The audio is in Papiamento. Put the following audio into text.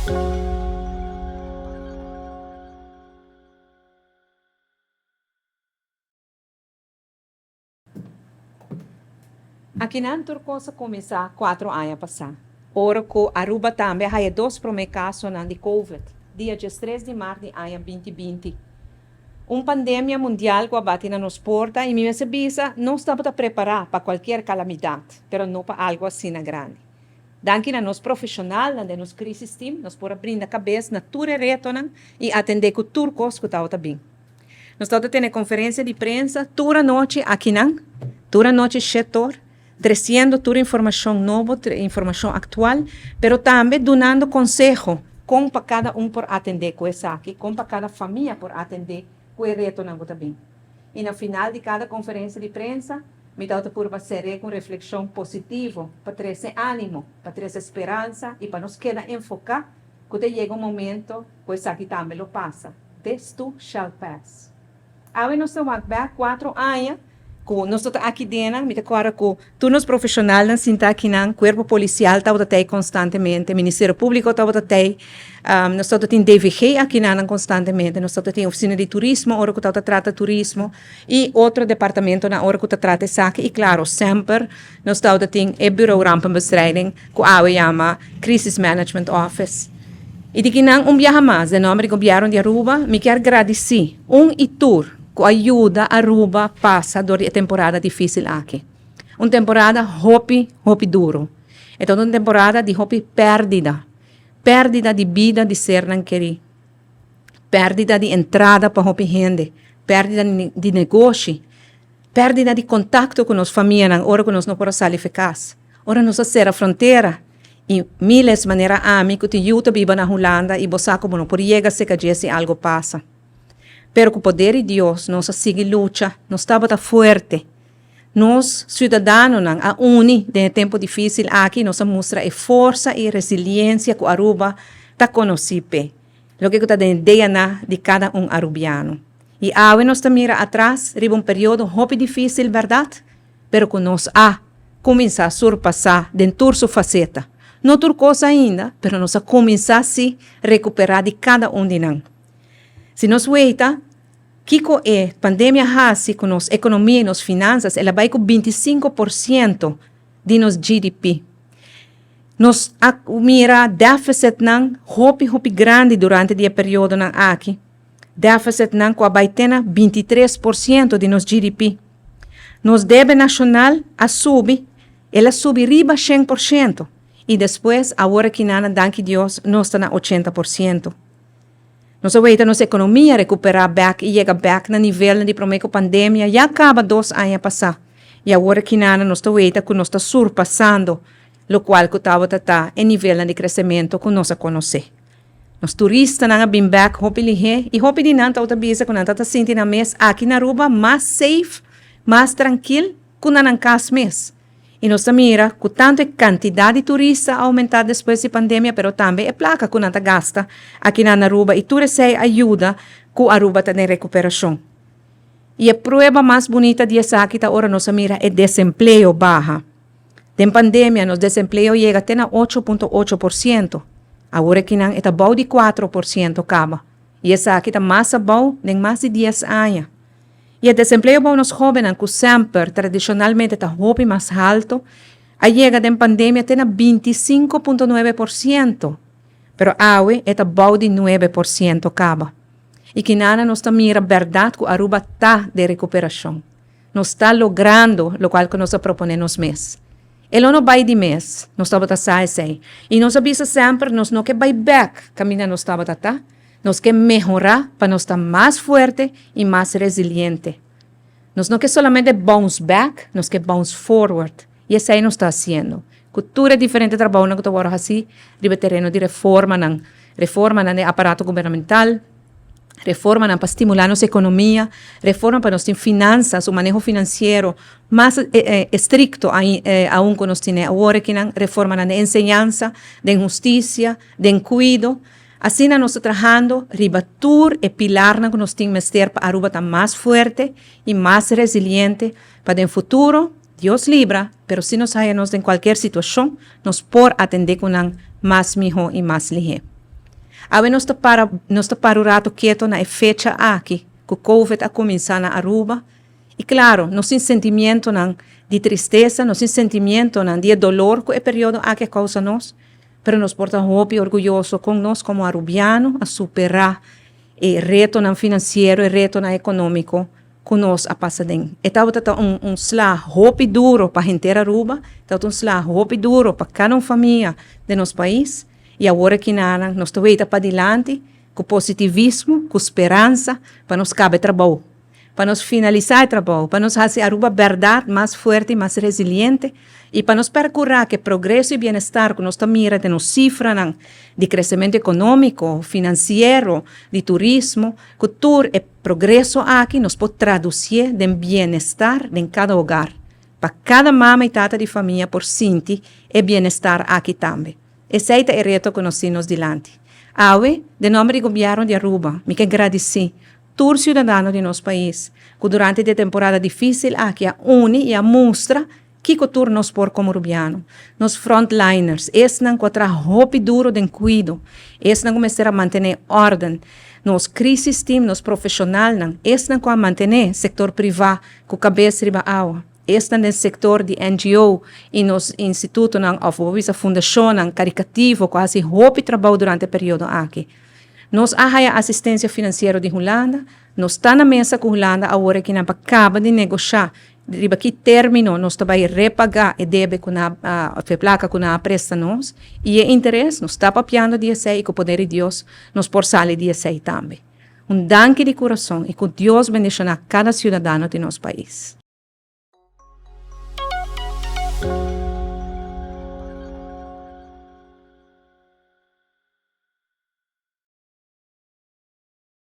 Akinan tur kos a kuminsá kuatro aña pasá, ora ku Aruba tambe a haya dos promé kasonan di Covid, dia diestres di mart di aña 2020. Un pandemia mundial ku a bati na nos porta i mi mester bisa nos tabata prepará pa kualkier kalamidat, pero no pa algu asina grandi. Danki na nos profeshonalnan den nos crisis team nos por a brinda kabes na tur e retonan i atendé ku tur kos ku tabata bin. Nos tabata tene konferensia di prensa tur anochi akinan, tur anochi shetor, tresiendo tur informashon nobo, informashon aktual, pero tambe dunando konseho kon pa kada un por atendé ku esaki, kon pa kada famia por atendé ku e retonan ku ta bin. I na final di kada konferensia di prensa, mi tabata purba ser'é ku un reflekshon positivo pa trese ánimo, pa trese speransa i pa nos keda enfoká ku ta yega un momento ku esaki tambe lo pasa. This too shall pass. Awe nos ta wak bek kuatro aña ku nos ta aki dena, mi ta kòrda ku tur nos profeshonalnan sinta akinan, kuerpo polisial tabata tei konstantemente, Ministerio Públiko tabata tei, nos tabata tin DVG akinanan konstantemente, nos tabata tin ofisina di turismo ora ku tabata trata turismo i otro departamentonan ora ku ta trata esaki i klaro semper nos tabata tin e Bureau Rampenbestrijding ku awe yama Crisis Management Office. I di kinan un biaha mas den nòmber di Gobièrnu di Aruba mi kier gradisí un i tur ku a yuda Aruba pasa dor di e temporada difísil aki. Un temporada hopi, hopi duru. E tabata un temporada di hopi pèrdida. Pèrdida di bida di sernan kerí. Pèrdida di entrada pa hopi hende. Pèrdida di negoshi. Pèrdida di kontakto ku nos famianan ora ku nos no por a sali fe kas. Ora nos a sera frontera i miles manera ami ku tin yu ta biba na Hulanda i bo sa ku bo no por yega seka dje si algo pasa. Pero ku poder di Dios nos a sigui lucha, nos tabata fuerte. Nos siudadanonan a uni den e tempu difisil aki i nos a mustra e forsa i resiliensia ku Aruba ta konosí p'e, loke ku ta den e DNA di kada un arubiano. I awe nos ta mira atras riba un periodo hopi difísil, bèrdat? Pero ku nos a kuminsá surpasá den tur su faseta. No tur kos ainda, pero nos a kuminsá sí rekuperá di kada un di nan. Si nos weita kiko e pandemia hasi ku nos ekonomia i nos finansas, el a bai ku 25 por siento di nos GDP. Nos a mira deficitnan hopi hopi grandi durante di e periodonan aki. Deficitnan ku a bai te na 23 por siento di nos GDP. Nos debe nashonal a subi, el a subi riba 100 por siento. I despues, awor akinan, danki Dios, nos ta na 80 por siento. Nos a weita nos ekonomia rekuperá bèk i yega bèk na nivelnan di promé ku pandemia ya kaba 2 aña pasá. I awor akinan nos ta weita ku nos ta surpasando lokual ku tabata ta e nivelnan di kresementu ku nos a konosé. Nos turistanan a bin bèk hopi lihé i hopi di nan tabata bisa ku nan tabata sinti nan mes aki na Aruba mas safe, mas trankil ku na nan kas mes. I nos ta mira ku tantu e kantidat di turista a oumentá despues di pandemia pero tambe e plaka ku nan ta gasta aki na Aruba i tur esei a yuda ku Aruba ta den rekuperashon. I e prueba mas bunita di esaki ta ora nos a mira e desempleo baha. Den pandemia nos desempleo yega te na 8.8 por siento. Awor akinan e ta bou di 4 por siento kaba. I esaki ta mas abou den mas di 10 aña. I e desempleo bou nos hóbennan ku semper tradishonalmente ta hopi mas haltu, a yega den pandemia te na 25.9 por siento. Pero awe e ta bou di 9 por siento kaba. I kinana nos ta mira bèrdat ku Aruba ta den rekuperashon. Nos ta logrando lokual ku nos a proponé nos mes. E lo no bai di mes, nos tabata sa esei. I nos a bisa semper nos no ke bai bèk kaminda nos tabata ta, nos ke mehorá pa nos ta mas fuerte i mas resiliente. Nos no ke solamente bounce back, nos ke bounce forward. I esei nos ta hasiendo ku tur e diferente trabounan ku ta wòrdu hasí riba e tereno di reformanan, reformanan den aparato gubernamental, reformanan pa stimulá nos ekonomia, reforma pa nos tin finansas, un maneho finansiero mas estrikto aun ku nos tine awor akinan, reformanan den enseñansa, den hustisia, den kuido. Asina nos ta trahando riba tur e pilarnan ku nos tin mester pa Aruba ta mas fuerte i mas resiliente pa den futuro, Dios libra, pero si nos haya nos den kualkier situashon, nos por atendé ku nan mas mihó i mas lihé. Awe nos ta para un rato keto na e fecha aki cu COVID a cuminsa na Aruba. Y claro, nos tin sentimiento di tristesa, nos tin sentimento di dolor cu e periodo aki a causa nos, pero nos por ta hopi orguyoso cu nos como arubiano a supera e reto financiero y reto economico cu nos a pasa den. E tabata un sla hopi duro pa henter Aruba, tabata un sla hopi duro pa cada un famia di nos pais, y awor aki nos ta pa dilanti cu positivismo, cu speransa, pa nos caba trabou, pa nos finalisa e trabou, pa nos haci Aruba berdad mas fuerte y mas resiliente y pa nos percura cu progreso y bienestar cu nos ta mira den cifra di crecemento economico, financiero, di turismo, cu tur e progreso aki nos por traduci den bienestar den cada hogar, pa cada mama y tata di famia por sinti e bienestar aki tambe. Esey ta e reto cu nos tin dilanti. Awe, den nomber di gobierno di Aruba, mi kier gradici tur ciudadano di nos pais, cu durante e temporada dificil aki a uni y a mustra cu tur nos por como arubiano. Nos frontliners, esnan cu a traha hopi duro den cuido, esnan cu mester a mantene orden, nos crisis team, nos profesional, esnan cu a mantene sector priva cu cabes riba awa, esnan den sector di NGO y nos instituto of fundacion caritativo cu a haci hopi trabou durante e periodo aki. Nos a haya asistencia financiero di Hulanda, nos ta na mesa cu Hulanda awor aki pa caba di negocia riba ki termino nos ta bay repaga e debe cu nan a placa cu nan a presta nos y e interes. Nos ta papiando di esey y cu poder di Dios nos por sali di esey tambe. Un danki di curason y cu Dios bendiciona cada ciudadano di nos pais.